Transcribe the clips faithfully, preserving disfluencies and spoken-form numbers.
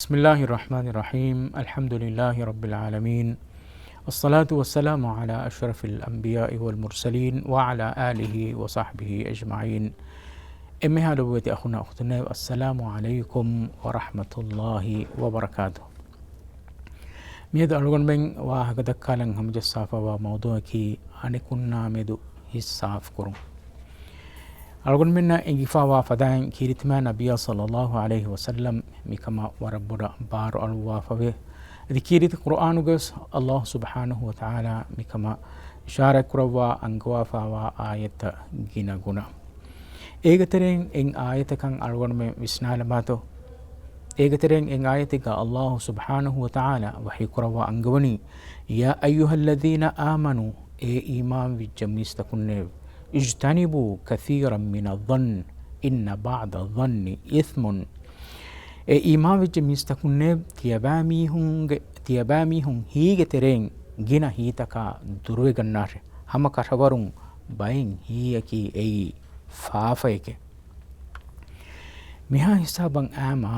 بسم الله الرحمن الرحيم. الحمد لله رب العالمين. الصلاة والسلام على أشرف الأنبياء والمرسلين وعلى آله وصحبه أجمعين. އެންމެހާ ލޮބުވެތި އަޚުންނާ އުޚްތުންނޭވެ، އައްސަލާމު ޢަލައިކުމް ވަރަޙްމަތުﷲި ވަބަރަކާތުހު. މިއަދު އަޅުގަނޑުމެން ވާހަކަ ދައްކާލަން ހަމަޖައްސާފައިވާ މައުޟޫޢަކީ އަނެކުންނާ މެދު ހިތް ސާފުކުރުން. އަޅުގަނޑުމެންނަށް އެނގިފައިވާ ފަދައިން ކީރިތިމާ ނަބިއްޔާ ޞައްލައްލާހު ޢަލައިހި ވަސައްލަމް މިކަމަށް ވަރަށް ބޮޑަށް ބާރު އަޅުއްވާފަވޭ. އަދި ކީރިތި ޤުރުއާނުގަވެސް ﷲ ސުބްޙާނަހު ވަތަޢާލާ މިކަމަށް އިޝާރާތްކުރައްވާ އަންގަވާފައިވާ އާޔަތްތައް ގިނަ ގުނަ. އޭގެ ތެރެއިން އެއް އާޔަތަކަށް އަޅުގަނޑުމެން ވިސްނާލަމާތޯ؟ އޭގެ ތެރެއިން އެއް އާޔަތެއްގަ ﷲ ސުބްޙާނަހު ވަތަޢާލާ ވަޙީކުރައްވާ އަންގަވަނީ، يا أيها الذين آمنوا، އޭ އީމާންވެއްޖެ މީސްތަކުންނޭވެ، اجتنبوا كثيرا من الظن إن بعض الظن إثم. އޭ އީމާންވެއްޖެ މީސްތަކުންނޭވެ، ތިޔަބައިމީހުންގެ، ތިޔަބައިމީހުން ހީގެ ތެރެއިން ގިނަ ހީތަކާ ދުރުވެގަންނާށެ. ހަމަ ކަށަވަރުން ބައެއް ހީއަކީ އެއީ ފާފައެކޭ. މިހާ ހިސާބަށް އައިމަ،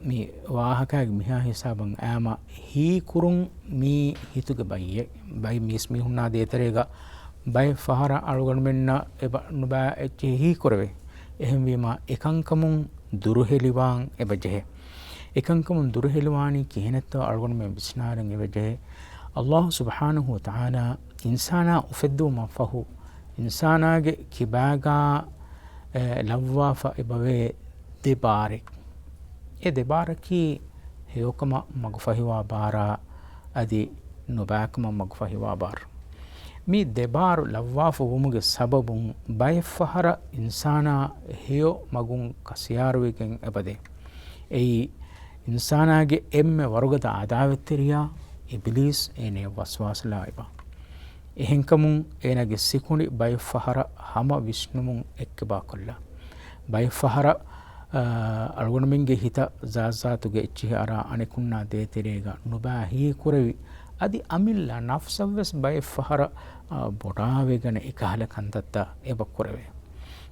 މި ވާހަކައިގެ މިހާ ހިސާބަށް އައިމަ، ހީކުރުން މީ ހިތުގެ ބައްޔެއް. ބައެއް މީސްމީހުންނާ ދޭތެރޭގަ ބައެއް ފަހަރަށް އަޅުގަނޑުމެންނަށް އެބަ ނުބައި އެއްޗެހި ހީކުރެވޭ. އެހެންވީމަ، އެކަންކަމުން ދުރުހެލިވާން އެބަ ޖެހޭ. އެކަންކަމުން ދުރުހެލިވާނީ ކިހިނެއްތޯ އަޅުގަނޑުމެން ވިސްނާލަން އެބަ ޖެހޭ. ﷲ ސުބްޙާނަހު ވަތަޢާލާ އިންސާނާ އުފެއްދުވުމަށް ފަހު، އިންސާނާގެ ކިބާގާ، އެ، ލައްވާފަ އެބަވޭ ދެ ބާރެއް. އެ ދެ ބާރަކީ ހެޔޮކަމަށް މަގުފަހިވާ ބާރާ، އަދި ނުބައިކަމަށް މަގުފަހިވާ ބާރު. މި ދެ ބާރު ލައްވާފަ ވުމުގެ ސަބަބުން ބައެއް ފަހަރަށް އިންސާނާ ހެޔޮ މަގުން ކަސިޔާރުވެގެން އެބަދޭ. އެއީ، އިންސާނާގެ އެންމެ ވަރުގަދަ އަދާވަތްތެރިޔާ އިބިލީސް އޭނަޔަށް ވަސްވާސްލާ އެބަ. އެހެންކަމުން އޭނާގެ ސިކުނޑި ބައެއް ފަހަރަށް ހަމަ ވިސްނުމުން އެއްކަބާކޮށްލާ. ބައެއް ފަހަރަށް، އަ، އަޅުގަނޑުމެންގެ ހިތަށް ޒާތްޒާތުގެ އެއްޗިހި އަރާ އަނެކުންނާ ދޭތެރޭގަ ނުބައި ހީކުރެވި، އަދި އަމިއްލަ ނަފްސަށްވެސް ބައެއް ފަހަރަށް، އަ، ބޮޑާވެގަނެ އެކަހަލަ ކަންތައްތައް އެބަ ކުރެވޭ.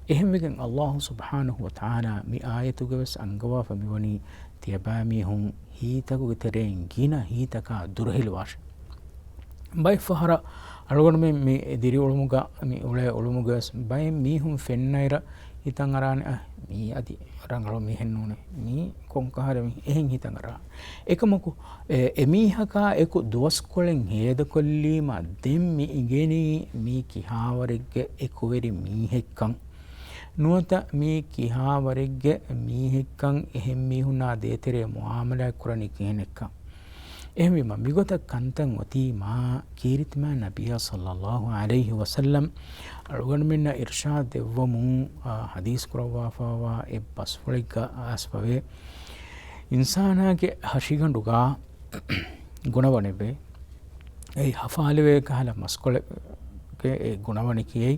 އެހެންވެގެން ﷲ ސުބްޙާނަހު ވަތަޢާލާ މި އާޔަތުގަވެސް އަންގަވާފަ މިވަނީ ތިޔަބައިމީހުން ހީތަކުގެ ތެރެއިން ގިނަ ހީތަކާ ދުރުހެލިވާށޭ. ބައެއް ފަހަރަށް އަޅުގަނޑުމެން މި ދިރިއުޅުމުގަ، މި އުޅޭ އުޅުމުގަވެސް ބައެއް މީހުން ފެންނައިރަށް ހިތަށް އަރާނެ، އަ، މީ އަދި ރަނގަޅު މީހެއް ނޫނޭ، މީ ކޮންކަހަލަ މީ، އެހެން ހިތަށް އަރާ. އެކަމަކު، އެ، އެމީހަކާ އެކު ދުވަސްކޮޅެއް ހޭދަކޮށްލީމަ ދެން މި އިނގެނީ މީ ކިހާވަރެއްގެ އެކުވެރި މީހެއްކަން. ނުވަތަ މީ ކިހާވަރެއްގެ މީހެއްކަން އެހެން މީހުންނާ ދޭތެރޭ މުޢާމަލާތް ކުރަނީ ކިހިނެއްކަން. އެހެންވީމަ، މިގޮތަށް ކަންތައް އޮތީމާ، ކީރިތިމާ ނަބިއްޔާ ޞައްލައްލާހު ޢަލައިހި ވަސައްލަމް އަޅުގަނޑުމެންނަށް އިރްޝާދް ދެއްވަމުން، އާ، ޙަދީޘް ކުރައްވާފައިވާ އެއް ބަސްފުޅެއްގަ އައިސްފަވޭ. އިންސާނާގެ ހަށިގަނޑުގަ ގުނަވަނެއްވޭ. އެއީ ހަފާލެވޭ ކަހަލަ މަސްކޮޅެއްގެ އެ ގުނަވަނި ކިޔައި.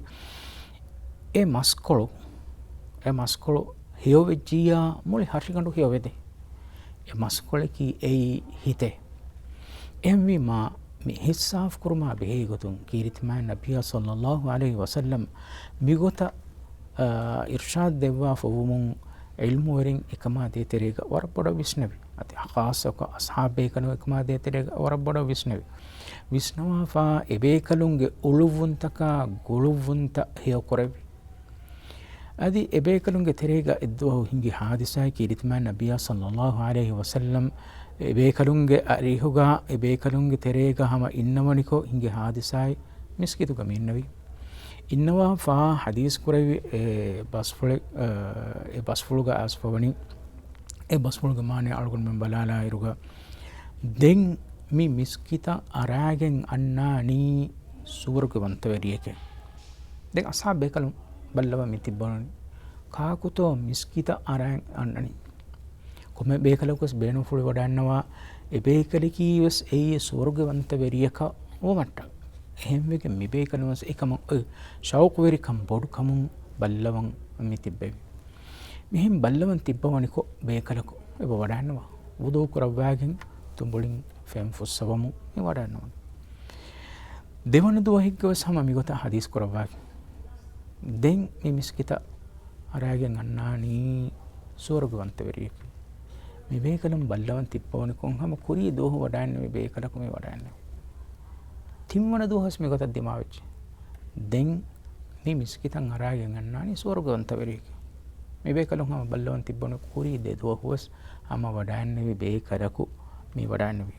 އެ މަސްކޮޅު، އެ މަސްކޮޅު ހެޔޮވެއްޖިއްޔާ މުޅި ހަށިގަނޑު ހެޔޮވެދޭ. އެ މަސްކޮޅަކީ އެއީ ހިތޭ. އެހެންވީމާ، މި ހިތް ސާފުކުރުމާ ބެހޭ ގޮތުން ކީރިތިމާ ނަބިއްޔާ ޞައްލައްލާހު ޢަލައިހި ވަސައްލަމް މިގޮތަށް، އާ، އިރްޝާދް ދެއްވާފަ ވުމުން ޢިލްމުވެރިން އެކަމާ ދޭތެރޭގަ ވަރަށް ބޮޑަށް ވިސްނެވި. އަދި ޚާއްޞަކޮށް އަޞްޙާބު ބޭކަލުން އެކަމާ ދޭތެރޭގަ ވަރަށް ބޮޑަށް ވިސްނެވި. ވިސްނަވާފާ އެބޭކަލުންގެ އުޅުއްވުންތަކާ ގުޅުއްވުންތައް ހެޔޮކުރެއްވި. އަދި އެބޭކަލުންގެ ތެރޭގަ އެއްދުވަހު ހިނގި ޙާދިސާއެއް ކީރިތިމާ ނަބިއްޔާ ޞައްލައްލާހު ޢަލައިހި ވަސައްލަމް އެބޭކަލުންގެ އަރިހުގަ އެބޭކަލުންގެ ތެރޭގަ ހަމަ އިންނަވަނިކޮށް ހިނގި ޙާދިސާއެއް މިސްކިތުގަ މި އިންނެވި. އިންނަވާފާ ޙަދީޘް ކުރެއްވި އެ ބަސްފުޅެއް، އަ، އެ ބަސްފުޅުގަ އައިސްފަވަނީ، އެ ބަސްފުޅުގެ މާނަ އަޅުގަނޑުމެން ބަލާލާއިރުގަ، ދެން މި މިސްކިތަށް އަރާގެން އަންނާނީ ސުވަރުގެ ވަންތަވެރިއެކޭ. ދެން އަޞްޙާބު ބޭކަލުން ބައްލަވަން މި ތިއްބަވަނީ، ކާކުތޯ މިސްކިތަށް އަރާން އަންނަނީ؟ ކޮންމެ ބޭކަލަކުވެސް ބޭނުންފުޅު ވަޑައިންނަވާ، އެ ބޭކަލަކީވެސް އެއީ ސުވަރުގެ ވަންތަވެރިޔަކަށް ވުމަށްޓަކައި. އެހެންވެގެން މި ބޭކަލުންވެސް އެކަމަށް އޮތް ޝައުޤުވެރިކަން ބޮޑުކަމުން ބައްލަވަން މި ތިއްބެވި. މިހެން ބައްލަވަން ތިއްބަވަނިކޮށް ބޭކަލަކު އެބަ ވަޑައިންނަވާ. ވުޟޫ ކުރައްވާގެން ތުނބުޅިން ފެން ފުއްސަވަމުން މި ވަޑައިންނަވަނީ. ދެވަނަ ދުވަހެއްގަވެސް ހަމަ މިގޮތަށް ޙަދީޘް ކުރައްވާގެން، ދެން މި މިސްކިތަށް އަރާގެން އަންނާނީ ސުވަރުގެ ވަންތަވެރިޔަކީ. މި ބޭކަލުން ބައްލަވަން ތިއްބަވަނިކޮށް ހަމަ ކުރީ ދުވަހު ވަޑައިންނެވި ބޭކަލަކު މި ވަޑައިންނެވި. ތިންވަނަ ދުވަހުވެސް މިގޮތަށް ދިމާވެއްޖެ. ދެން މި މިސްކިތަށް އަރާގެން އަންނާނީ ސުވަރުގަވަންތަވެރިއެކޭ. މި ބޭކަލުން ހަމަ ބައްލަވަން ތިއްބަވަނި ކުރީ ދެ ދުވަހުވެސް ހަމަ ވަޑައިންނެވި ބޭކަލަކު މި ވަޑައިންނެވި.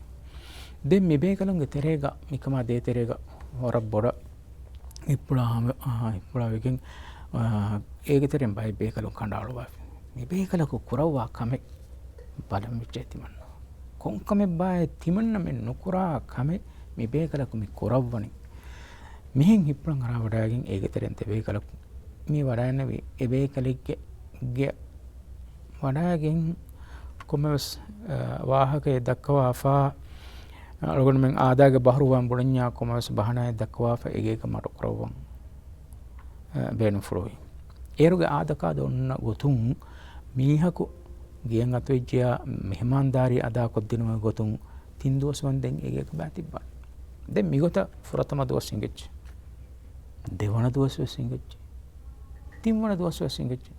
ދެން މި ބޭކަލުންގެ ތެރޭގަ މިކަމާ ދޭތެރޭގަ ވަރަށް ބޮޑަށް ހިއްޕުޅާ ހަމަ، އާ، ހިއްޕުޅާވެގެން، އާ، އޭގެ ތެރެއިން ބައެއް ބޭކަލުން ކަނޑައަޅުވާފި. މި ބޭކަލަކު ކުރައްވާ ކަމެއް ބަލަން ވެއްޖެ ތިމަންނަ. ކޮންކަމެއްބާއޭ ތިމަންނަ މި ނުކުރާ ކަމެއް މި ބޭކަލަކު މި ކުރައްވަނީ. މިހެން ހިއްޕުޅަން އަރާވަޑައިގެން އޭގެ ތެރެއިން ދެ ބޭކަލަކު މި ވަޑައިންނެވި އެ ބޭކަލެއްގެ ގެ ވަޑައިގެން ކޮންމެވެސް، އަ، ވާހަކައެއް ދައްކަވާފާ، އަޅުގަނޑުމެން އާދާގެ ބަހަރުވާން ބުނަންޏާ ކޮންމެވެސް ބަހަނާއެއް ދައްކަވާފަ އެގޭގަ މަޑުކުރައްވަން، އަ، ބޭނުންފުޅުވި. އޭރުގެ އާދަކާދަ އޮންނަ ގޮތުން މީހަކު ގެޔަށް އަތުވެއްޖިޔާ މެހެމާންދާރީ އަދާކޮށްދިނުމުގެ ގޮތުން ތިން ދުވަސް ވަންދެން އޭގޭގަ ބައިތިއްބާނެ. ދެން މިގޮތަށް ފުރަތަމަ ދުވަސް އިނގެއްޖެ. ދެވަނަ ދުވަސް ވެސް އިނގެއްޖެ. ތިންވަނަ ދުވަސް ވެސް އިނގެއްޖެ.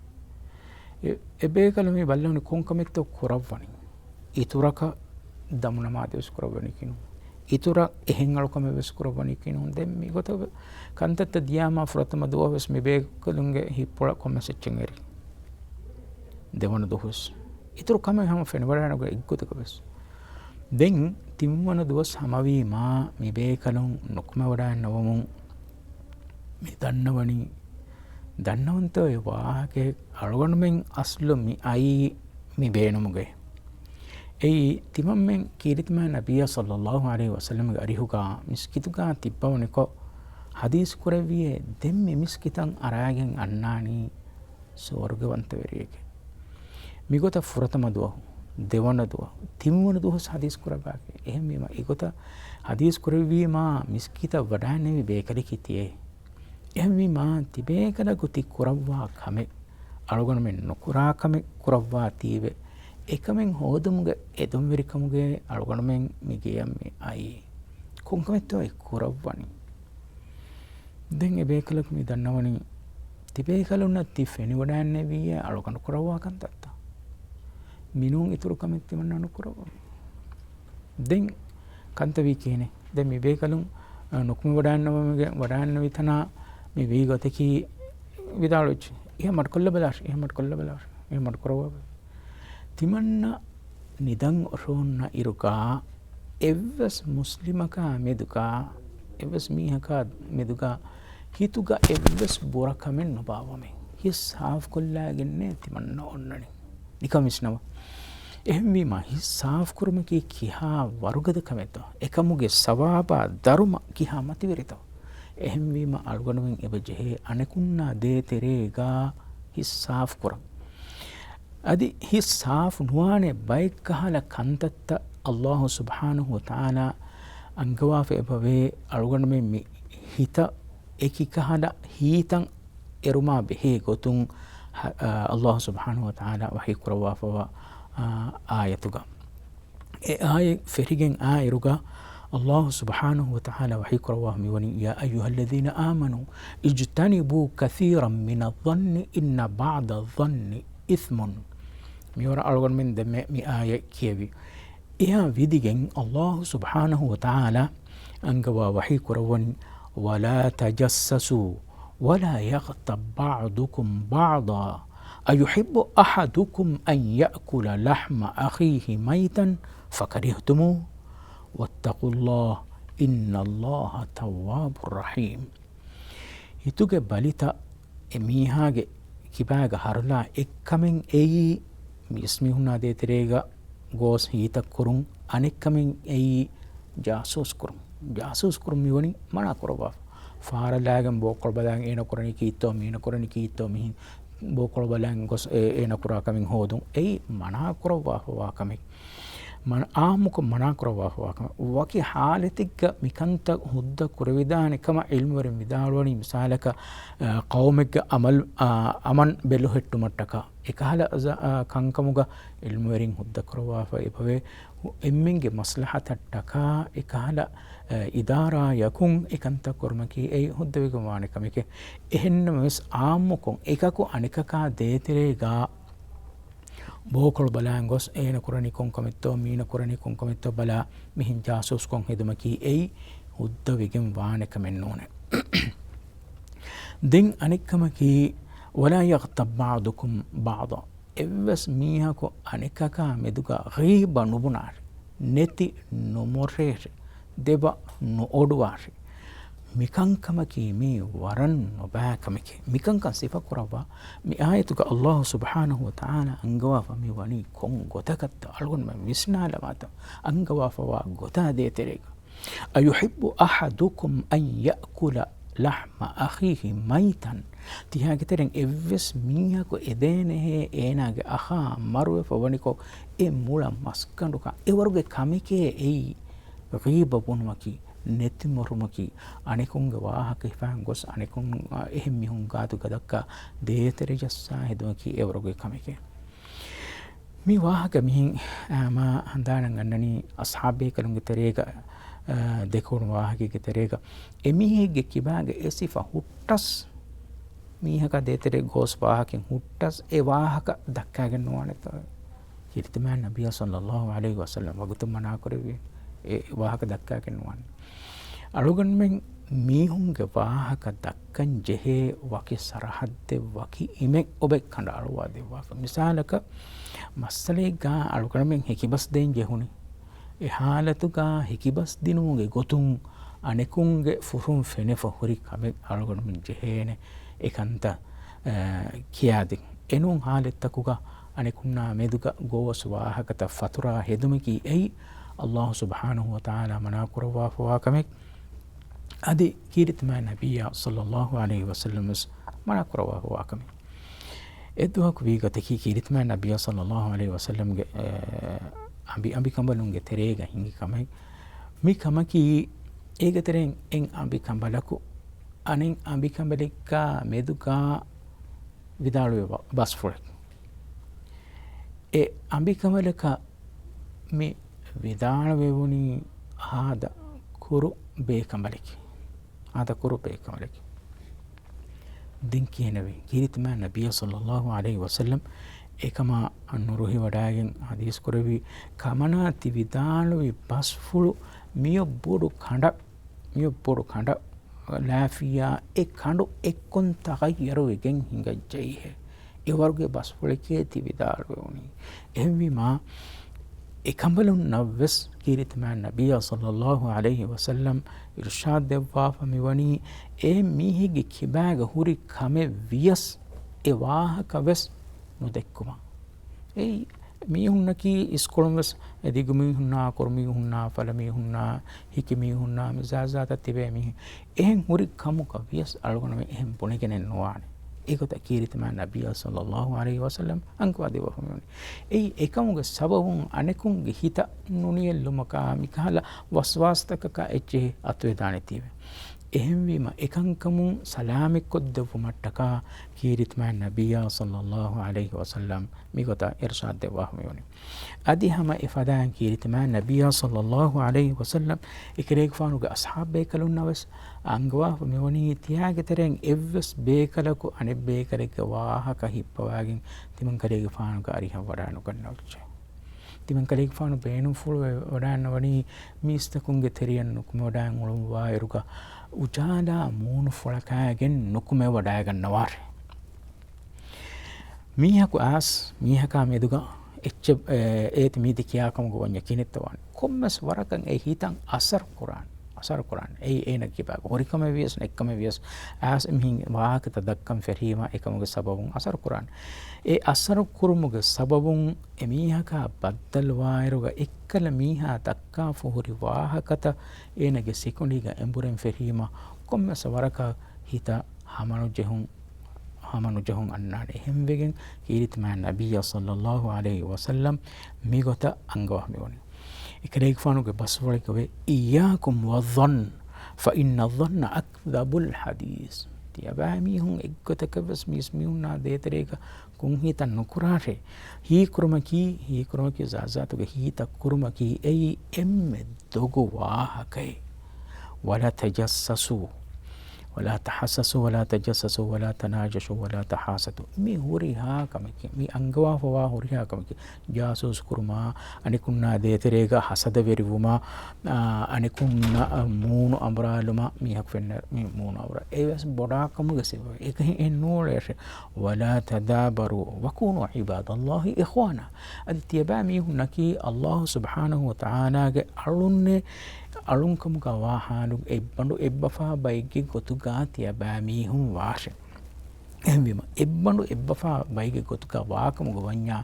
އެ، އެބޭކަލު މި ބައްލަވަނީ ކޮންކަމެއްތޯ ކުރައްވަނީ. އިތުރަކަށް ދަމުނަމާދުވެސް ކުރައްވަނީ ކިނު. އިތުރަށް އެހެން އަޅުކަމެއްވެސް ކުރައްވަނީ ކިނު. ދެން މިގޮތަށް ކަންތައްތައް ދިޔާމާ ފުރަތަމަ ދުވަހުވެސް މި ބޭކަލުންގެ ހިއްޕުޅަށް ކޮންމެސް އެއްޗެއް އެރި. ދެވަނަ ދުވަހުވެސް އިތުރު ކަމެއް ހަމަ ފެނިވަޑައިނުގެ އެއްގޮތަކަށްވެސް. ދެން ތިންވަނަ ދުވަސް ހަމަވީމާ މި ބޭކަލުން ނުކުމެވަޑައިންނަވަމުން މި ދަންނަވަނީ، ދަންނަވަންތޯ އެ ވާހަކައެއް އަޅުގަނޑުމެން އަސްލު މި އައީ މި ބޭނުމުގައި. އެއީ ތިމަންމެން ކީރިތިމާ ނަބިއްޔާ ޞައްލައްލާހު ޢަލައިހި ވަސައްލަމްގެ އަރިހުގަ މިސްކިތުގަ ތިއްބަވަނިކޮށް ޙަދީޘް ކުރެއްވިއޭ ދެން މި މިސްކިތަށް އަރާގެން އަންނާނީ ސުވަރުގަވަންތަވެރިއެކޭ. މިގޮތަށް ފުރަތަމަ ދުވަހު، ދެވަނަ ދުވަހު، ތިންވަނަ ދުވަހު ޙަދީޘް ކުރައްވާފި. އެހެންވީމަ އެގޮތަށް ޙަދީޘް ކުރެއްވީމާ މިސްކިތަށް ވަޑައިންނެވި ބޭކަލަކީ ތިއޭ. އެހެންވީމާ ތިބޭކަލަކު ތި ކުރައްވާ ކަމެއް، އަޅުގަނޑުމެން ނުކުރާ ކަމެއް ކުރައްވާތީވެ، އެކަމެއް ހޯދުމުގެ އެދުންވެރިކަމުގައި އަޅުގަނޑުމެން މި ގެޔަށް މި އައީ. ކޮންކަމެއްތޯ އެ ކުރައްވަނީ؟ ދެން އެ ބޭކަލަކު މި ދަންނަވަނީ، ތިބޭކަލުންނަށް ތި ފެނިވަޑައިންނެވިއޭ އަޅުގަނޑު ކުރައްވާ ކަންތައްތައް. މިނޫން އިތުރު ކަމެއް ތިމަންނަ ނުކުރައްވަމޭ. ދެން ކަންތައް ވީ ކިހިނެއް؟ ދެން މި ބޭކަލުން، އަ، ނުކުމެވަޑައިންނަވަމުގެ ވަޑައިންނެވި ތަނާ މި ވީ ގޮތަކީ ވިދާޅުވެއްޖެ. އެހެން މަޑުކޮށްލަބަލާށި، އެހެން މަޑުކޮށްލަބަލާށި، އެހެން މަޑުކުރައްވާ. ތިމަންނަ ނިދަން އޮށޯންނަ އިރުގަ އެއްވެސް މުސްލިމަކާ މެދުގަ، އެއްވެސް މީހަކާ މެދުގަ ހިތުގަ އެއްވެސް ބުރަކަމެއް ނުބާއްވަމޭ. ހިތް ސާފުކޮށްލާގެންނޭ ތިމަންނަ އޮންނަނީ. ނިކަން ވިސްނަވާ. އެހެންވީމަ ހިތް ސާފުކުރުމަކީ ކިހާ ވަރުގަދަ ކަމެއްތޯ؟ އެކަމުގެ ސަވާބާ ދަރުމަ ކިހާ މަތިވެރިތޯ؟ އެހެންވީމަ އަޅުގަނޑުމެން އެބަ ޖެހޭ އަނެކުންނާ ދޭތެރޭގަ ހިތް ސާފުކުރަން. އަދި ހިތް ސާފު ނުވާނެ ބައެއްކަހަލަ ކަންތައްތައް އައްލާހު ސުބްޙާނަހު ވަތަޢާލާ އަންގަވާފަ އެބަވޭ. އަޅުގަނޑުމެން މި ހިތަށް އެކިކަހަލަ ހިތްތައް އެރުމާ ބެހޭ ގޮތުން ހަ-، އަ، އައްލާހު ސުބްޙާނަހު ވަތަޢާލާ ވަޙީ ކުރައްވާފަވާ، އާ، އާޔަތުގަ. އެ އާޔަތް ފެށިގެން އާއިރުގަ އައްލާހު ސުބްޙާނަހު ވަތަޢާލާ ވަޙީ ކުރައްވާ މިވަނީ، يا أيها الذين آمنوا اجتنبوا كثيرا من الظن إن بعض الظن إثم. މިވަރަށް އަޅުގަނޑުމެން ދެންމެ މި އާޔަތް ކިޔެވި. އެއާ ވިދިގެން އައްލާހު ސުބްޙާނަހު ވަތަޢާލާ އަންގަވާ ވަޙީ ކުރައްވަނީ، ولا تجسسوا ولا يغتب بعضكم بعضا أيحب أحدكم أن يأكل لحم أخيه ميتا فكرهتموه واتقوا الله إن الله تواب رحيم. ހިތުގެ ބަލިތައް އެ މީހާގެ ކިބާގަ ހަރުލާ އެއްކަމެއް އެއީ މީސްމީހުންނާ ދޭތެރޭގަ ގޯސް ހީތައް ކުރުން، އަނެއްކަމެއް އެއީ ޖާސޫސް ކުރުން. ޖާސޫސް ކުރުން މިވަނީ މަނާ ކުރައްވާފަ. ފާރަލާގެން ބޯކޮޅު ބަލާން އޭނަ ކުރަނީ ކީއްތޯ، މީނަ ކުރަނީ ކީއްތޯ، މިހިން ބޯކޮޅު ބަލާން ގޮސް އޭ-، އޭނަ ކުރާ ކަމެއް ހޯދުން. އެއީ މަނާ ކުރައްވާފަވާ ކަމެއް. މަން-، އާއްމުކޮށް މަނާކުރައްވާފަވާ ކަމެއް. ވަކި ހާލަތެއްގަ މިކަންތައް ހުއްދަ ކުރެވިދާނެ ކަމަށް ޢިލްމުވެރިން ވިދާޅުވަނީ، މިސާލަކަށް، އަ، ޤައުމެއްގެ އަމަލް، އަ، އަމަން ބެލުހެއްޓުމަށްޓަކާ އެކަހަލަ ޒަ-، އަ، ކަންކަމުގަ ޢިލްމުވެރިން ހުއްދަ ކުރައްވާފަ އެބަވޭ. އެންމެންގެ މަސްލަހަތަށްޓަކާ އެކަހަލަ، އަ، އިދާރާޔަކުން އެކަންތައް ކުރުމަކީ އެއީ ހުއްދަވެގެން ވާނެ ކަމެކޭ. އެހެންނަމަވެސް އާއްމުކޮށް އެކަކު އަނެކަކާ ދޭތެރޭގަ ބޯކޮޅު ބަލާން ގޮސް އޭނަ ކުރަނީ ކޮންކަމެއްތޯ، މީނަ ކުރަނީ ކޮންކަމެއްތޯ ބަލާ، މިހެން ޖާސޫސްކޮށް ހެދުމަކީ އެއީ ހުއްދަވެގެން ވާނެ ކަމެއް ނޫނޭ. ދެން އަނެއްކަމަކީ، ولا يغتب بعضكم بعضا. އެއްވެސް މީހަކު އަނެކަކާ މެދުގަ ޣީބަ ނުބުނާށި، ނެތި ނުމޮށޭށި، ދެބަ ނުއޮޑުވާށި. މިކަންކަމަކީ މީ ވަރަށް ނުބައި ކަމެކޭ. މިކަންކަން ސިފަކުރައްވާ މި އާޔަތުގަ އައްލާހު ސުބްޙާނަހު ވަތަޢާލާ އަންގަވާފަ މި ވަނީ ކޮން ގޮތަކަށްތަ؟ އަޅުގަނޑުމެން ވިސްނާލަމާތަ އަންގަވާފަވާ ގޮތާ ދޭތެރޭގަ؟ أيحب أحدكم أن يأكل لحم أخيه ميتا. ތިހާގެ ތެރެއިން އެއްވެސް މީހަކު އެދޭނެހޭ އޭނާގެ އަޚާ މަރުވެފަ ވަނިކޮށް، އެ މުޅަ މަސްގަނޑުކަން އެވަރުގެ ކަމެކޭ އެއީ ޣީބަ ބުނުމަކީ، ނެތިމޮށުމަކީ، އަނެކުންގެ ވާހަކަ ހިފާން ގޮސް އަނެކުން، އާ، އެހެން މީހުން ގާތުގަ ދައްކާ ދޭތެރެ ޖައްސާ ހެދުމަކީ އެވަރުގެ ކަމެކޭ. މި ވާހަކަ މިހެން، އާ، މާ ހަނދާނަށް އަންނަނީ އަޞްޙާބޭކަލުންގެ ތެރޭގަ، އާ، ދެކުނު ވާހަކައެއްގެ ތެރޭގަ އެމީހެއްގެ ކިބާގަ އެ ސިފަ ހުއްޓަސް، މީހަކާ ދޭތެރޭ ގޯސް ވާހަކައިން ހުއްޓަސް އެ ވާހަކަ ދައްކާގެން ނުވާނެތޯ؟ ކީރިތިމާ ނަބިއްޔާ ޞައްލައްލާހު ޢަލައިހި ވަސައްލަމް ވަގުތުން މަނާކުރެއްވި އެ ވާހަކަ ދައްކާގެން ނުވާނެ. އަޅުގަނޑުމެން މީހުންގެ ވާހަކަ ދައްކަން ޖެހޭ ވަކި ސަރަހައްދެއް، ވަކި އިމެއް އޮބެ ކަނޑައަޅުވާ ދެއްވާފަ. މިސާލަކަށް، މައްސަލައެއްގަ އަޅުގަނޑުމެން ހެކިބަސް ދޭން ޖެހުނީ. އެ ހާލަތުގަ ހެކިބަސް ދިނުމުގެ ގޮތުން އަނެކުންގެ ފުށުން ފެނިފަ ހުރި ކަމެއް އަޅުގަނޑުމެން ޖެހޭނެ އެކަންތައް، އަ، ކިޔާދިން. އެނޫން ހާލަތްތަކުގަ އަނެކުންނާ މެދުގަ ގޯސް ވާހަކަތައް ފަތުރާ ހެދުމަކީ އެއީ އައްލާހު ސުބްޙާނަހު ވަތަޢާލާ މަނާ ކުރައްވާފަވާ ކަމެއް. އަދި ކީރިތިމާ ނަބިއްޔާ ޞައްލައްލާހު ޢަލައިހި ވަސައްލަމް ވެސް މަނާ ކުރައްވާފަވާ ކަމެއް. އެއްދުވަހަކު ވީ ގޮތަކީ، ކީރިތިމާ ނަބިއްޔާ ޞައްލައްލާހު ޢަލައިހި ވަސައްލަމްގެ، އެ، އަނބި، އަނބިކަނބަލުންގެ ތެރޭގަ ހިނގި ކަމެއް. މި ކަމަކީ، އޭގެ ތެރެއިން އެއް އަނބިކަނބަލަކު އަނެއް އަނބިކަނބަލެއްގާ މެދުގާ ވިދާޅުވި ބަ-، ބަސްފުޅެއް. އެ އަނބިކަނބަލަކަށް މި ވިދާޅުވެވުނީ ހާދަ ކުރު ބޭކަނބަލެކޭ. ހާދަ ކުރު ބޭކަނބަލެކޭ. ދެން ކިހިނެވީ؟ ކީރިތިމާ ނަބިއްޔާ ޞައްލައްލާހު ޢަލައިހި ވަސައްލަމް އެކަމާ ނުރުހިވަޑައިގެން ޙަދީޘް ކުރެއްވި ކަމަނާ ތި ވިދާޅުވި ބަސްފުޅު މިއޮއް ބޮޑު ކަނޑަށް، މިއޮއް ބޮޑު ކަނޑަށް ލާފިޔާ އެ ކަނޑު އެއްކޮން ތަޣައްޔަރުވެގެން ހިނގައްޖައީހޭ. އެވަރުގެ ބަސްފުޅެކޭ ތި ވިދާޅުވެވުނީ. އެހެންވީމާ، އެކަނބަލުންނަށްވެސް ކީރިތިމާ ނަބިއްޔާ ޞައްލައްލާހު ޢަލައިހި ވަސައްލަމް އިރުޝާދު ދެއްވާފަ މިވަނީ، އެ މީހެއްގެ ކިބާގަ ހުރި ކަމެއް ވިޔަސް އެ ވާހަކަ ވެސް ނުދެއްކުމަށް. އެއީ މީހުންނަކީ އިސްކޮޅުން ވެސް އެ ދިގު މީހުންނާ، ކުރު މީހުންނާ، ފަލަ މީހުންނާ، ހިކި މީހުންނާ، މިޒާޒާތައް ތިބޭ މީހުން. އެހެން ހުރި ކަމުގަ ވިޔަސް އަޅުގަނޑުމެން އެހެން ބުނެގެނެއް ނުވާނެ. އެގޮތަށް ކީރިތިމާ ނަބިއްޔާ ޞައްލައްލާހު ޢަލައިހި ވަސައްލަމް އަންގަވާ ދެއްވާފަ މިވަނީ. އެއީ އެކަމުގެ ސަބަބުން އަނެކުންގެ ހިތަށް ނުނިޔައްލުމަކާ، މިކަހަލަ ވަސްވާސްތަކަކާ އެއްޗެހި އަތުވެދާނެތީވެ. އެހެންވީމަ، އެކަންކަމުން ސަލާމަތްކޮށްދެއްވުމަށްޓަކާ ކީރިތިމާ ނަބިއްޔާ ޞައްލައްލާހު ޢަލައިހި ވަސައްލަމް މިގޮތަށް އިރުޝާދު ދެއްވާފަ މިވަނީ. އަދި ހަމަ އެފަދައިން ކީރިތިމާ ނަބިއްޔާ ޞައްލައްލާހު ޢަލައިހި ވަސައްލަމް އެކަލޭގެފާނުގެ އަޞްޙާބޭކަލުންނަށް ވެސް އަންގަވާފަ މިވަނީ، ތިޔާގެ ތެރެއިން އެއްވެސް ބޭކަލަކު އަނެއް ބޭކަލެއްގެ ވާހަކަ ހިއްޕަވާގެން ތިމަންކަލޭގެފާނުގެ އަރިހަށް ވަޑާނުގަންނަވައްޗޭ. ތިމަންކަލޭގެފާނު ބޭނުންފުޅުވެ ވަޑާންނަވަނީ މީސްތަކުންގެ ތެރެއަށް ނުކުމެވަޑާން އުޅުންވާއިރުގަ އުޖާލާ މޫނުފުޅަކާގެން ނުކުމެވަޑާގަންނަވާށޭ. މީހަކު އައިސް މީހަކާ މެދުގަ އެއްޗެއް، އެ، އޭތި މީތި ކިޔާކަމުގެ ވަންޏަ ކިނެއްތަވާނެ. ކޮންމެސް ވަރަކަށް އެ ހިތަށް އަސަރު ކުރާނެ. އަސަރު ކުރާނެ. އެއީ އޭނަ ކިބާގަ ހުރިކަމެއް ވިޔަސް ނެތްކަމެއް ވިޔަސް އައިސް މިހިން ވާހަކަތައް ދައްކަން ފެށީމަ އެކަމުގެ ސަބަބުން އަސަރު ކުރާނެ. އެ އަސަރު ކުރުމުގެ ސަބަބުން އެ މީހަކާ ބައްދަލުވާއިރުގަ އެއްކަލަ މީހާ ދައްކާފަ ހުރި ވާހަކަތައް އޭނަގެ ސިކުނޑީގަ އެނބުރެން ފެށީމަ ކޮންމެސް ވަރަކަށް ހިތަށް ހަމަނުޖެހުން، ހަމަނުޖެހުން އަންނާނެ. އެހެންވެގެން ކީރިތިމާ ނަބިއްޔާ ޞައްލައްލާހު ޢަލައިހި ވަސައްލަމް މިގޮތަށް އަންގަވާ މިވަނީ. އެކަލޭގެފާނުގެ ބަސްފުޅެއްގަ ވޭ، إياكم والظن فإن الظن أكذب الحديث. ތިޔަބައިމީހުން އެއްގޮތަކަށްވެސް މީސްމީހުންނާ ދޭތެރޭގަ ކުންހިތަށް ނުކުރާށޭ. ހީކުރުމަކީ، ހީކުރުމަކީ ޒާތްޒާތުގެ ހީތައް ކުރުމަކީ އެއީ އެންމެ ދޮގު ވާހަކައެއް. ولا تجسسوا ولا تحسسوا ولا تجسسوا ولا تناجشوا ولا تحاسدوا. މި ހުރިހާ ކަމެކޭ، މި އަންގަވާފަވާ ހުރިހާ ކަމެކޭ. ޖާސޫސް ކުރުމާ، އަނެކުންނާ ދޭތެރޭގަ ހަސަދަވެރިވުމާ، އާ، އަނެކުންނަށް މޫނު އަނބުރާލުމާ، މީހަކު ފެންނަ މި މޫނު އަނބުރާ. އެވެސް ބޮޑާ ކަމުގެ ސިފަ. އެކަހެން އެއް ނޫޅޭށެ. ولا تدابروا وكونوا عباد الله إخوانا. އަދި ތިޔަބައިމީހުންނަކީ ﷲ ސުބްޙާނަހޫ ވަތަޢާލާގެ އަޅުންނޭ، އަޅުންކަމުގަ ވާ ޙާލު އެއްބަނޑު އެއްބަފާ ބައެއްގެ ގޮތުގަ ތިޔަބައިމީހުން ވާށެ. އެހެންވީމަ، އެއްބަނޑު އެއްބަފާ ބައެއްގެ ގޮތުގަ ވާކަމުގަ ވަންޏާ،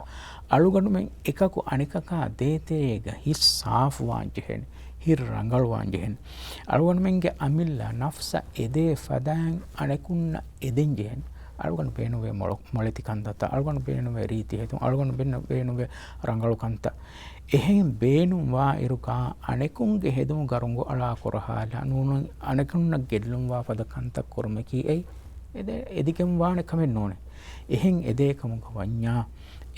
އަޅުގަނޑުމެން އެކަކު އަނެކަކާ ދޭތެރޭގަ ހިތް ސާފުވާން ޖެހޭނެ، ހިތް ރަނގަޅުވާން ޖެހޭނެ. އަޅުގަނޑުމެންގެ އަމިއްލަ ނަފްސަށް އެދޭ ފަދައިން އަނެކުންނަށް އެދެން ޖެހޭނެ. އަޅުގަނޑު ބޭނުންވޭ މޮޅު-، މޮޅެތި ކަންތައްތައް، އަޅުގަނޑު ބޭނުންވޭ ރީތި ހެދުން، އަޅުގަނޑު ބޭނު-، ބޭނުންވޭ ރަނގަޅު ކަންތައް. އެހެން ބޭނުންވާ އިރުގަ އަނެކުންގެ ހެދުމުގަ ރޮނގު އަޅާ ކުރަހާލާ ނޫނު އަނެކުންނަށް ގެއްލުންވާ ފަދަ ކަންތައް ކުރުމަކީ އެއީ އެދެ-، އެދިގެން ވާނެ ކަމެއް ނޫނޭ. އެހެން އެދޭ ކަމުގަ ވަންޏާ،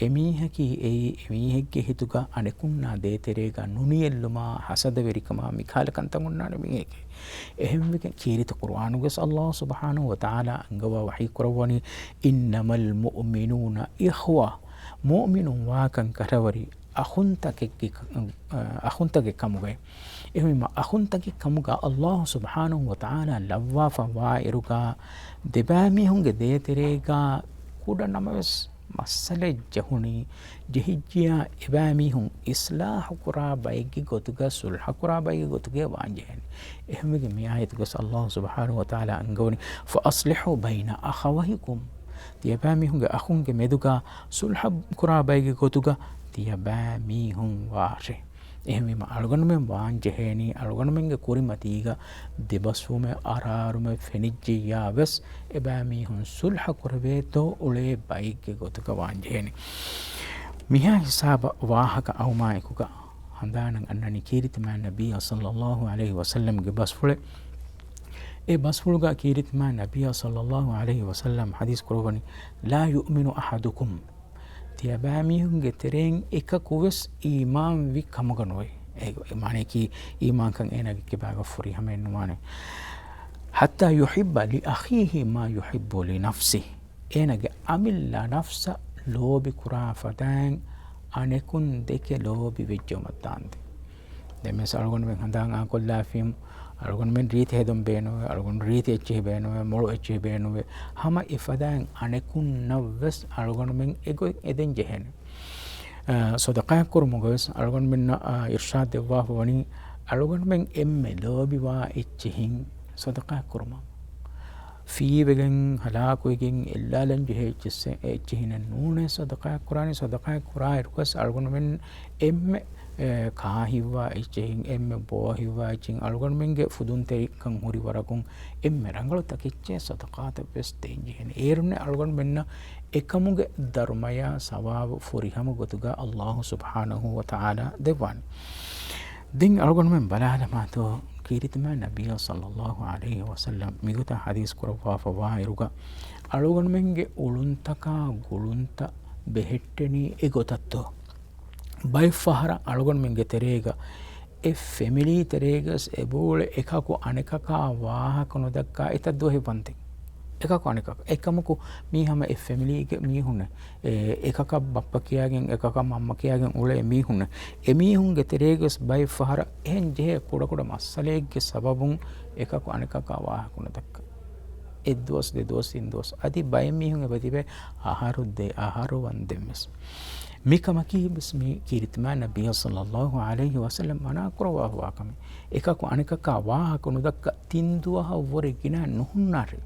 އެމީހަކީ އެއީ އެމީހެއްގެ ހިތުގަ އަނެކުންނާ ދޭތެރޭގަ ނުނިޔެއްލުމާ، ހަސަދަވެރިކަމާ، މިކަހަލަ ކަންތައް އޮންނާނެ މީހެކޭ. އެހެންވެގެން ކީރިތި ޤުރުއާނުގަސް ﷲ ސުބްޙާނަހޫ ވަތަޢާލާ އަންގަވާ ވަޙީ ކުރައްވަނީ، إنما المؤمنون إخوة. މުއުމިނުން ވާކަން ކަށަވަރީ އަޚުންތަކެއްގެ ކަ-، އަޚުންތަކެއް ކަމުގައި. އެހެންވީމަ އަޚުންތަކެއް ކަމުގަ ﷲ ސުބްޙާނަހޫ ވަތަޢާލާ ލައްވާފަ ވާ އިރުގަ ދެބައިމީހުންގެ ދޭތެރޭގަ ކުޑަ ނަމަވެސް މައްސަލައެއް ޖެހުނީ، ޖެހިއްޖިޔާ އެބައިމީހުން އިޞްލާޙު ކުރާ ބައެއްގެ ގޮތުގަ، ޞުލްޙަ ކުރާ ބައެއްގެ ގޮތުގައި ވާން ޖެހޭނެ. އެހެންވެގެން މި އާޔަތުގަސް ﷲ ސުބްޙާނަހޫ ވަތަޢާލާ އަންގަވަނީ، فأصلحوا بين أخويكم. ތިޔަބައިމީހުންގެ އަޚުންގެ މެދުގަ ޞުލްޙަ ކުރާ ބައެއްގެ ގޮތުގަ ތިޔަބައިމީހުން ވާށޭ. އެހެންވީމަ، އަޅުގަނޑުމެން ވާން ޖެހޭނީ، އަޅުގަނޑުމެންގެ ކުރިމަތީގަ ދެބަސްވުމެއް، އަރާރުމެއް ފެނިއްޖެއްޔާ ވެސް، އެބައިމީހުން ޞުލްޙަ ކުރެވޭތޯ އުޅޭ ބައެއްގެ ގޮތުގަ ވާން ޖެހޭނީ. މިހާ ހިސާބަށް ވާހަކަ އައުމާއެކުގަ ހަނދާނަށް އަންނަނީ ކީރިތިމާ ނަބިއްޔާ ޞައްލައްލާހު ޢަލައިހި ވަސައްލަމްގެ ބަސްފުޅެއް. އެ ބަސްފުޅުގަ ކީރިތިމާ ނަބިއްޔާ ޞައްލައްލާހު ޢަލައިހި ވަސައްލަމް ޙަދީޘް ކުރައްވަނީ، لا يؤمن أحدكم. ތިޔަބައިމީހުންގެ ތެރެއިން އެކަކު ވެސް އީމާންވި ކަމުގަ ނުވޭ. އެ، އެ މާނަޔަކީ އީމާންކަން އޭނާގެ ކިބާގަ ފުރިހަމައެއް ނުވާނެ. حتى يحب لأخيه ما يحب لنفسه. އޭނާގެ އަމިއްލަ ނަފްސަށް ލޯބި ކުރާ ފަދައިން އަނެކުން ދެކެ ލޯބި ވެއްޖައުމަށް ދާންދެން. ދެންވެސް އަޅުގަނޑުމެން ހަނދާން އާކޮށްލާފިން، އަޅުގަނޑުމެން ރީތި ހެދުން ބޭނުންވޭ، އަޅުގަނޑު ރީތި އެއްޗިހި ބޭނުންވޭ، މޮޅު އެއްޗިހި ބޭނުންވޭ. ހަމަ އެފަދައިން އަނެކުންނަށްވެސް އަޅުގަނޑުމެން އެގޮތް އެދެން ޖެހޭނެ. އާ، ޞަދަޤާތް ކުރުމުގަވެސް އަޅުގަނޑުމެންނަށް، އާ، އިރްޝާދް ދެއްވާފަ ވަނީ، އަޅުގަނޑުމެން އެންމެ ލޯބިވާ އެއްޗިހިން ޞަދަޤާތް ކުރުމަށް. ފީވެގެން، ހަލާކުވެގެން، އެއްލާލަން ޖެހޭ އެއްޗެއްސެއް، އެއްޗިހިނެއް ނޫނޭ ޞަދަޤާތް ކުރާނީ. ޞަދަޤާތް ކުރާ އިރުގަސް އަޅުގަނޑުމެން އެންމެ، އެ، ކާހިއްވާ އެއްޗެހިން، އެންމެ ބޯހިއްވާ އެއްޗިހިން، އަޅުގަނޑުމެންގެ ފުދުންތެރިކަން ހުރި ވަރަކުން އެންމެ ރަނގަޅު ތަކެއްޗެއް ޞަދަޤާތަށް ވެސް ދޭން ޖެހޭނެ. އޭރުންނެއް އަޅުގަނޑުމެންނަށް އެކަމުގެ ދަރުމަޔާ ސަވާބު ފުރިހަމަ ގޮތުގަ ﷲ ސުބްޙާނަހޫ ވަތަޢާލާ ދެއްވާނެ. ދެން އަޅުގަނޑުމެން ބަލާލަމާތޯ، ކީރިތިމާ ނަބިއްޔާ ޞައްލައްލާހު ޢަލައިހި ވަސައްލަމް މިގޮތަށް ޙަދީޘް ކުރައްވާފަ ވާއިރުގަ، އަޅުގަނޑުމެންގެ އުޅުންތަކާ ގުޅުންތައް ބެހެއްޓެނީ އެގޮތަށްތޯ؟ ބައެއް ފަހަރަށް އަޅުގަނޑުމެންގެ ތެރޭގަ އެ ފެމިލީ ތެރޭގަސް އެބައުޅޭ އެކަކު އަނެކަކާ ވާހަކަ ނުދައްކާ އެތައް ދުވަހެއް ވަންދެން. އެކަކު އަނެކަކަށް. އެކަމަކު މީ ހަމަ އެ ފެމިލީގެ މީހުންނޭ. އެ، އެކަކަށް ބައްޕަ ކިޔާގެން، އެކަކަށް މަންމަ ކިޔާގެން އުޅޭ މީހުންނޭ. އެމީހުންގެ ތެރޭގަސް ބައެއް ފަހަރަށް އެހެން ޖެހޭ ކުޑަކުޑަ މައްސަލައެއްގެ ސަބަބުން އެކަކު އަނެކަކާ ވާހަކަ ނުދައްކާ. އެއްދުވަސް، ދެދުވަސް، ތިންދުވަސް. އަދި ބައެއް މީހުން އެބަތިބޭ އަހަރު ދެ އަހަރު ވަންދެން ވެސް. މިކަމަކީ ވެސް މި ކީރިތިމާ ނަބިއްޔާ ޞައްލައްލާހު ޢަލައިހި ވަސައްލަމް މަނާ ކުރައްވާފަވާ ކަމެއް. އެކަކު އަނެކަކާ ވާހަކަ ނުދައްކާ ތިން ދުވަހަށްވުރެ ގިނަ ނުހުންނާށޭ.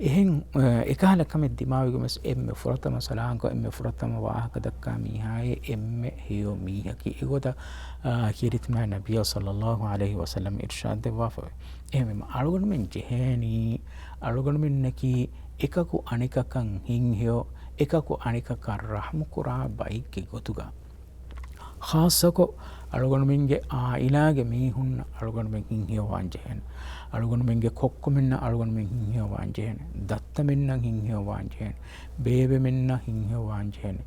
އެހެން، އެ، އެކަހަލަ ކަމެއް ދިމާވިގެން ވެސް އެންމެ ފުރަތަމަ ސަލާންކޮ، އެންމެ ފުރަތަމަ ވާހަކަ ދައްކާ މީހާއޭ އެންމެ ހެޔޮ މީހަކީ. އެގޮތަށް، އާ، ކީރިތިމާ ނަބިއްޔާ ޞައްލައްލާހު ޢަލައިހި ވަސައްލަމް އިރްޝާދް ދެއްވާފަވޭ. އެހެންވީމަ އަޅުގަނޑުމެން ޖެހޭނީ، އަޅުގަނޑުމެންނަކީ އެކަކު އަނެކަކަށް ހިތްހެޔޮ، އެކަކު އަނެކަކަށް ރަޙްމުކުރާ ބައެއްގެ ގޮތުގަ. ޚާއްޞަކޮށް، އަޅުގަނޑުމެންގެ ޢާއިލާގެ މީހުންނަށް އަޅުގަނޑުމެން ހިތްހެޔޮވާން ޖެހޭނެ. އަޅުގަނޑުމެންގެ ކޮއްކޮމެންނަށް އަޅުގަނޑުމެން ހިތްހެޔޮވާން ޖެހޭނެ. ދައްތަމެންނަށް ހިތްހެޔޮވާން ޖެހޭނެ. ބޭބެމެންނަށް ހިތްހެޔޮވާން ޖެހޭނެ.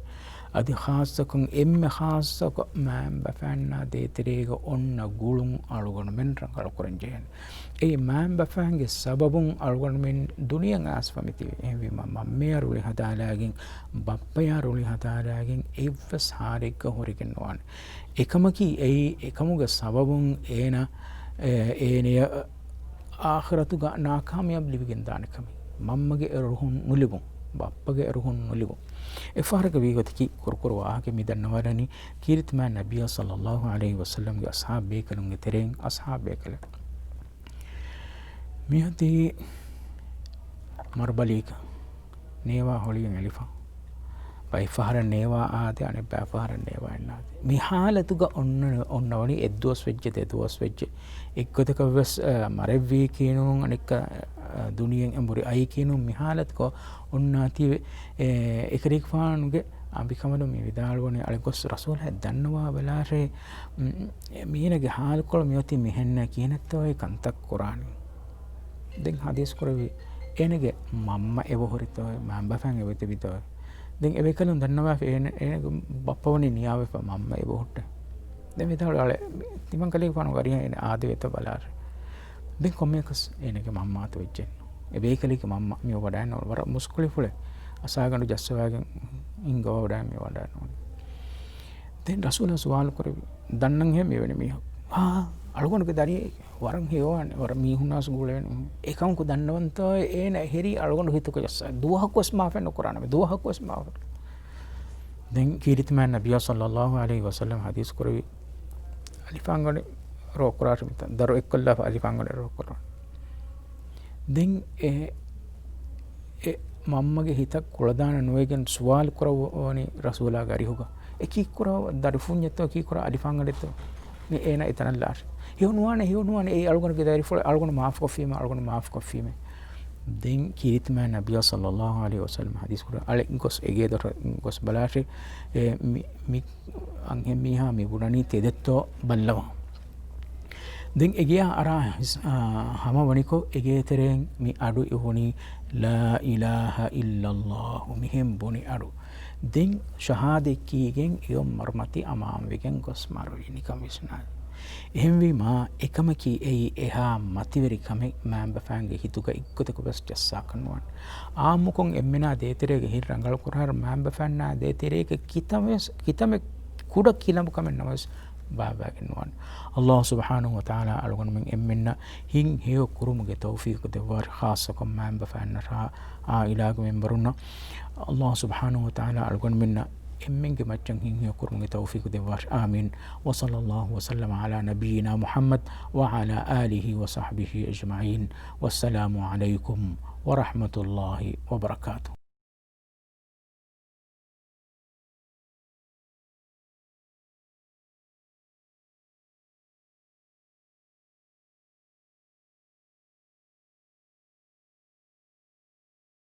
އަދި ޚާއްޞަކޮށް އެންމެ ޚާއްޞަކޮށް މައިންބަފައިންނާ ދޭތެރޭގަ އޮންނަ ގުޅުން އަޅުގަނޑުމެން ރަނގަޅުކުރަން ޖެހޭނެ. އެއީ މައިންބަފައިންގެ ސަބަބުން އަޅުގަނޑުމެން ދުނިޔެއަށް އައިސްފަ މިތިބީ. އެހެންވީމަ މަންމަޔާ ރުޅި ހަދާލާގެން، ބައްޕަޔާ ރުޅި ހަދާލާގެން އެއްވެސް ހާލެއްގަ ހުރެގެން ނުވާނެ. އެކަމަކީ އެއީ އެކަމުގެ ސަބަބުން އޭނަ، އޭ، އޭނަޔަށް އާޚިރަތުގަ ނާކާމިޔާބު ލިބިގެން ދާނެ ކަމެއް. މަންމަގެ ރުހުން ނުލިބުން، ބައްޕަގެ ރުހުން ނުލިބުން. އެއްފަހަރަކަށް ވީގޮތަކީ ކުރުކުރު ވާހަކަ މި ދަންނަވާލަނީ ކީރިތި މާތް ނަބިއްޔާ ޞައްލައްލާހު ޢަލައިހި ވަސައްލަމްގެ އަޞްޙާބު ބޭކަލުންގެ ތެރެއިން އަޞްޙާބު ބޭކަލެއް. މިއޮތީ މަރުބަލީގަ ނޭވާ ހޮޅިގެން އެޅިފަ. ބައެއް ފަހަރަށް ނޭވާ އާދެ، އަނެއް ބައި ފަހަރަށް ނޭވާ އެއްނާދެ. މި ހާލަތުގަ އޮންނަ، އޮންނަވަނީ އެއްދުވަސް ވެއްޖެ، ދެ ދުވަސް ވެއްޖެ. އެއްގޮތަކަށް ވެސް، އަ، މަރެއްވީކީނުން، އަނެއްކާ، އަ، ދުނިޔެއިން އެނބުރި އައީކީނުން މި ހާލަތުގަ އޮންނާތީވެ. އެ، އެކަލޭގެފާނުގެ އަނބިކަނބަލުން މި ވިދާޅުވަނީ އަޅެ ގޮސް ރަސޫލާއަށް ދަންނަވާ ބަލާށޭ، މް، މީނަގެ ހާލުކޮޅު މިއޮތީ މިހެންނޭ ކިހިނެއްތޯ އެ ކަންތައް ކުރާނީ. ދެން ޙަދީޘް ކުރެއްވި އޭނަގެ މަންމަ އެބަހުރިތޯއެ، މަންބަފައިން އެބަތިބިތޯއެ. ދެން އެބޭކަލުން ދަންނަވާފި އޭނަ، އޭނަގެ ބައްޕަ ވަނީ ނިޔާވެފަ މަންމަ އެބަހުއްޓޭ. ދެން ވިދާޅުވި އަޅެ، ތިމަން ކަލޭގެފާނު ވަރިހަ އޭނަ އާދެވޭތޯ ބަލާށޭ. ދެން ކޮންމެއަކަސް އޭނަގެ މަންމައަތު ވެއްޖެ. އެބޭކަލީގެ މަންމަ މި ވަޑައިން ވަރަށް މުސްކުޅިފުޅެއް. އަސާގަނޑު ޖައްސަވާގެން އިން ގޮވާ ވަޑައިން މި ވަޑައިން ނޫނީ. ދެން ރަސޫލާ ސުވާލު ކުރެއްވި، ދަންނަންހޭ މިވެނި މީހަކު. އާ، އަޅުގަނޑުގެ ދަރިއެއް ވަރަށް ހެޔޮވާނެ، ވަރަށް މީހުންނާސް ގުޅޭނެ. އެކަމަކު ދަންނަވަންތޯ އޭނަ ހެރީ އަޅުގަނޑު ހިތުގަ ޖައްސާ. ދުވަހަކުވެސް މާފެއް ނުކުރާނަމޭ، ދުވަހަކުވެސް މާފެއް. ދެން ކީރިތިމާ ނަބިއްޔާ ޞައްލައްލާހު ޢަލައިހި ވަސައްލަމް ޙަދީޘް ކުރެއްވި، އަލިފާންގަނޑެއް ރޯކުރާށި މިތަން. ދަރު އެއްކޮށްލާފަ އަލިފާންގަނޑެއް ރޯކުރާނެ. ދެން އެ، އެ މަންމަގެ ހިތަށް ކުޅަދާނަ ނުވެގެން ސުވާލު ކުރައްވަނީ ރަސޫލާގެ އަރިހުގަ. އެ ކީއްކުރަ ދަރިފުންޏެއްތޯ، ކީއްކުރަ އަލިފާންގަނޑެއްތޯ؟ މި އޭނަ އެތަނަށް ލާށި. ހެޔޮ ނުވާނެ، ހެޔޮ ނުވާނެ، އެއީ އަޅުގަނޑުގެ ދަރިފުޅެއް، އަޅުގަނޑު މާފުކޮށްފީމޭ، އަޅުގަނޑު މާފުކޮށްފީމޭ. ދެން ކީރިތިމާ ނަބިއްޔާ ޞައްލައްލާހު ޢަލައިހި ވަސައްލަމް ޙަދީޘް ކުރައްވަނީ، އަޅެ ގޮސް އެގޭ ދޮރަށް ގޮސް ބަލާށޭ، އެ މި، މި އަންހެން މީހާ މި ބުނަނީ ތެދެއްތޯ ބައްލަވާ. ދެން އެގެޔާ އަރާ ހިސް-، އާ، ހަމަވަނިކޮށް އެގޭތެރެއިން މި އަޑު އިވުނީ، ލާ އިލާހަ އިއްލައްލާހު މިހެން ބުނި އަޑު. ދެން ޝަހާދަތް ކީގެން އެއޮތް މަރުމަތި އަމާންވެގެން ގޮސް މަރުވި ނިކަން ވިސްނާލި. އެހެންވީމާ، އެކަމަކީ އެއީ އެހާ މަތިވެރި ކަމެއް މައިންބަފައިންގެ ހިތުގަ އެއްގޮތަކަށް ވެސް ޖައްސާކަށް ނުވާނެ. އާއްމުކޮށް އެންމެނާ ދޭތެރޭގެ ހިތް ރަނގަޅު ކުރާއިރު މައިންބަފައިންނާ ދޭތެރޭގެ ކިތަންމެ، ކިތަންމެ ކުޑަ ކިލަނބު ކަމެއް ނަމަވެސް ބާއްވާގެން ނުވާނެ. އައްލާހު ސުބްޙާނަހު ވަތަޢާލާ އަޅުގަނޑުމެން އެންމެންނަށް ހިތް ހެޔޮ ކުރުމުގެ ތައުފީޤު ދެއްވާށި، ޚާއްޞަކޮށް މައިންބަފައިންނަށާ އާއިލާގެ މެމްބަރުންނަށް. އައްލާހު ސުބްޙާނަހު ވަތަޢާލާ އަޅުގަނޑުމެންނަށް އެންމެންގެ މައްޗަށް ހިތް ހެޔޮ ކުރުމުގެ ތައުފީޤު ދެއްވާށި. އާމީން. وصلى الله وسلم على نبينا محمد وعلى آله وصحبه أجمعين. والسلام عليكم ورحمة الله وبركاته.